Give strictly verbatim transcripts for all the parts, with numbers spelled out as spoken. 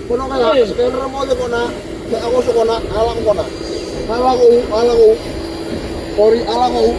Kona kaya, sekedra moce kona, me a vosa kona, a lako kona. A lako u, a lako u. Ori, a lako u.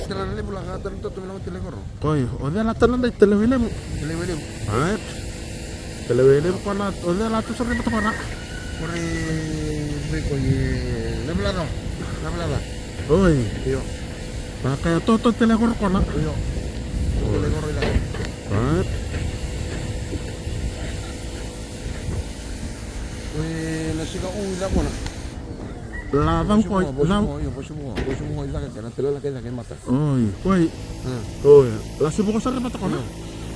Tela levu la ga tana toto me lako tele koro. Oi, o cei la tana dai tele welevu? Tele welevu. Ai. Tele welevu kona, o cei la tu sara ni mata kona? Kore, kore, kore, levu la no. Levu la la. Oi. Io. Na kaya toto tele koro kona. Io. Tele koro ila. Ai. Koi na siga u i cakona. La cau koi, cau. Io, vosi vuko, vosi vuko i cake, na tele lake i cake i mata. Oi, koi. Oi, la si vuko sara i mata kona.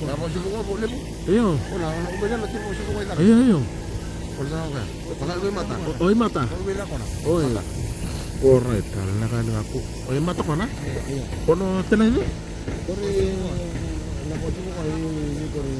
Na vosi vuko vo levu. Io. Kona, kona, kona, na tele vosi vuko i cake. Io, io. Kona, kona, kona, kona i mata. Oi, mata. Kona, kona, kona. Oi. Alright, na ka ni vaku. Oi, mata kona. Io. Kono tele ni. Kore, na koti ko kore, ni kore.